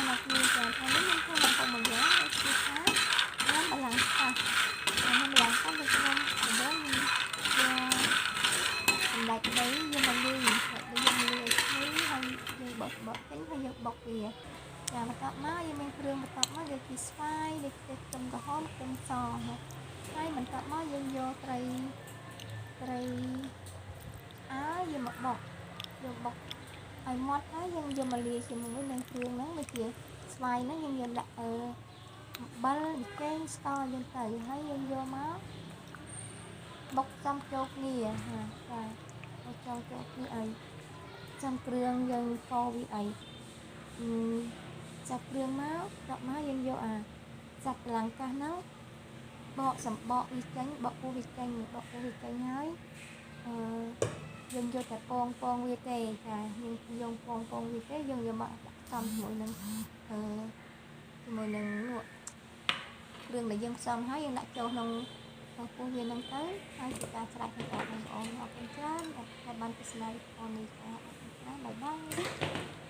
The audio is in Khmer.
អ្នកគ្នា។ ចា ថ្ងៃនេះខ្ញុំធ្វើម្ហូបមួយយ៉ាងគឺថាញ៉ាំបលាំងកាស ញ៉ាំបលាំងកាស ដូចខ្ញុំដំបូងខ្ញុំយកសណ្តែកដីយកមកលី ដីយកមកលីឲ្យឈ្ងុយ ហើយយើងបកបកចេញ ហើយយើងបុកវា។ ចា បន្ទាប់មកយើងមានគ្រឿង បន្ទាប់មកដូចជាស្វាយ ដូចជាខ្ទឹមក្រហម ខ្ទឹមសណា ហើយបន្ទាប់មកយើងយកត្រី ត្រីអើយកមកបុក យកបុកឲ្យម៉ត់ ហើយយើងយកមកលាយជាមួយនឹងគ្រឿងហ្នឹង ដូចជាស្វាយហ្នឹង យើងយកដាក់អឺអំបិល ប៊ីចេង ស្ករយើងទៅ ហើយយើងយកមកបុកចំចូលគ្នា។ ចា បុកចូលចូលគ្នាឲ្យចំគ្រឿង យើងកវាឲ្យចាប់គ្រឿងមក ដល់មកយើងយកអាសាច់បលាំងកាសហ្នឹង បកសម្បកវាចេញ បកពោះវាចេញ បកពោះវាចេញ ហើយអឺយើងយកតែពងពងវាទេ។ ចា យើងយកពងពងវាទេ យើងយកមកដាក់ផ្សំជាមួយនឹងអឺជាមួយនឹងនោះគ្រឿងដែលយើងផ្សំ ហើយយើងដាក់ចូលក្នុងពោះវាហ្នឹងទៅ ហើយជាការស្រេច។ បងប្អូន អរគុណច្រើនដែលបានទស្សនាវីដេអូនេះ។ ចា អរគុណច្រើន បាយបាយ។